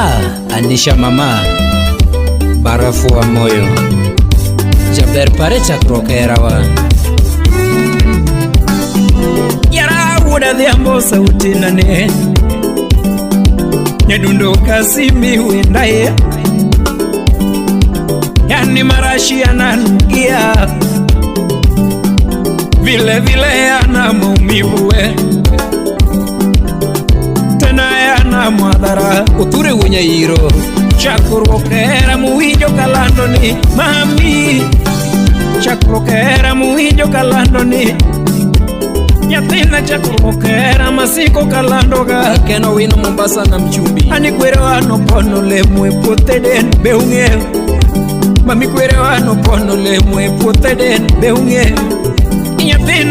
Ah, Anisha mama, barafu wa moyo, jaber pare chakruok herawa. Yara wuod adhiambo sauti nane nyadundo kasimi wendaye yani marashi ananukia vile vile ana maumivu we tena yana madhara. Uthure wuonyairo. Chakruok hera muwinjo kalando ni mami, chakruok hera muwinjo kalando ni nyathina, chakruok hera masiko kalandoga. Ken Owino Mombasa na Mchumbi. Ani kwerewa nopono lemo e puoth Eden, be ung'eyo? Mami, kwerewa nopono lemo e puoth Eden, be ung'eyo?